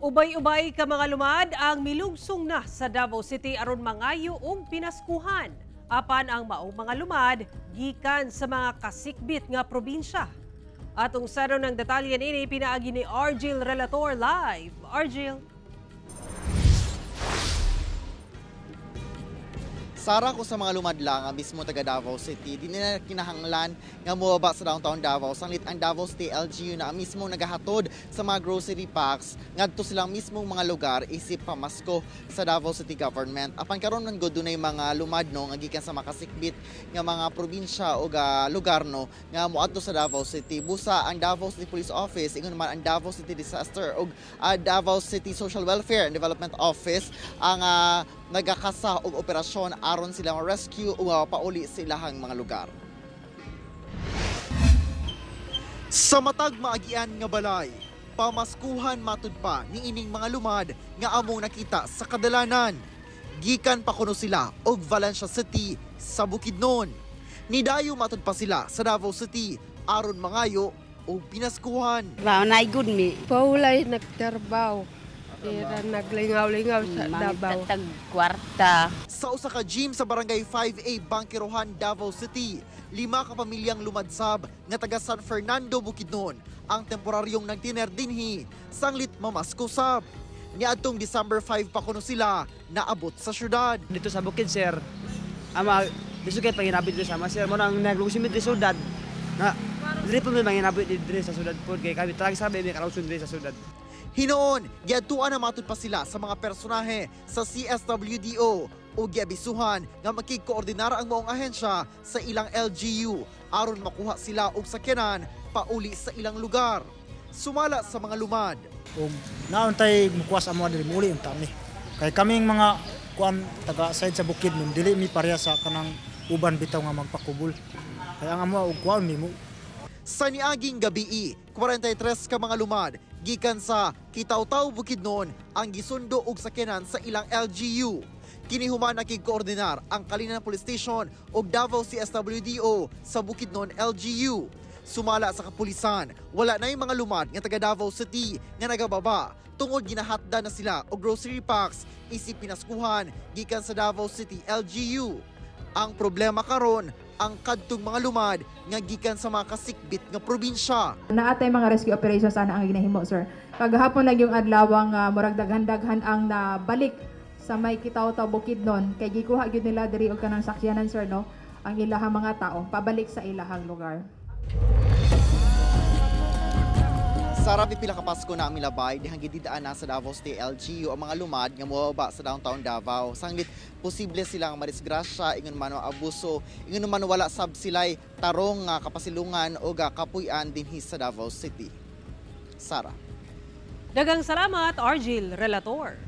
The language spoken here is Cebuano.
Ubay-ubay ka mga lumad ang milungsong na sa Davao City aron mangayo og pinaskuhan. Apan ang maong mga lumad gikan sa mga kasikbit nga probinsya. Atong saro ng detalye nini pinaagi ni Argil Relator live. Argil. Sara ko sa mga lumad lang, mismo taga Davao City, di nila kinahanglan nga muwaba sa downtown Davao. Sanglit ang Davao City LGU na ang mismo nagahatod sa mga grocery packs ngadto silang mismong mga lugar isip pamasko sa Davao City Government. Apan karon man gud dunay mga lumad no nga gikan sa makasikbit nga mga probinsya o lugar no nga moadto sa Davao City. Busa ang Davao City Police Office, ingon man ang Davao City Disaster ug Davao City Social Welfare and Development Office ang nagakasa og operasyon aron sila ma-rescue o pauli sa ilahang mga lugar. Sa matag maagian nga balay, pamaskuhan matud pa ni ining mga lumad nga among nakita sa kadalanan. Gikan pa kuno sila og Valencia City sa Bukidnon. Nidayo matud pa sila sa Davao City aron mangayo og pinaskuhan. Wow, naigud mi. Paulay nagtrabaho. Tira naglingaw-lingaw sa Davao. Tag kwarta. Sa usa ka gym sa Barangay 5A, Bangkerohan, Davao City, 5 ka pamilyang lumadsab nga taga San Fernando, Bukidnon ang temporaryong nagtiner dinhi sanglit mamasko sab. Niadtong December 5 pa kuno sila naabot sa syudad. Dito sa bukid, sir, ama dito kay panginabit dito sa ama, sir, mo nang naglungsim dito sa syudad. Na diri po may manginabit dito sa syudad po kay kami trag sabi may karawson diri sa syudad. Hinoon, giadtuan na matud pa sila sa mga personaje sa CSWDO o giabisuhan nga makigkoordinar ang maong ahensya sa ilang LGU aron makuha sila og sakyanan pauli sa ilang lugar. Sumala sa mga lumad. Og nauntay mukuha sa amo diri muli unta mi. Kay kaming mga kuan taga side sa bukid nun dili mi pareha sa kanang uban bitaw nga magpakubol. Kaya ang amo og kuan mi mo. Sa niaging gabii, 43 ka mga lumad gikan sa Kitaw-Taw, Bukidnon ang gisundo og sakyanan sa ilang LGU. Kini human nakigkoordinar ang Kalinan Police Station ug Davao CSWDO sa Bukidnon LGU. Sumala sa kapulisan, wala na yung mga lumad nga taga Davao City nga nagababa tungod ginahatda na sila og grocery packs isip pinaskuhan gikan sa Davao City LGU. Ang problema karon ang kadtong mga lumad nga gikan sa mga kasikbit nga probinsya. Naatay mga rescue operations ana ang ginahimo, sir. Kagahapon lang yung adlaw nga murag daghan-daghan ang nabalik sa may Kitaw-Taw, Bukidnon kay gikuha gyud nila diri og kanang sakyanan, sir, no, ang ilahang mga tao pabalik sa ilahang lugar. Sa pipila ka Pasko na ang milabay, dihang gididaan na sa Davao City LGU ang mga lumad nga moababa sa downtown Davao. Sanglit posible silang madisgrasya, ingon man abuso, ingon man wala sab sila'y tarong nga kapasilungan o kapuy-an dinhi sa Davao City. Sara. Daghang salamat, Argil Relator.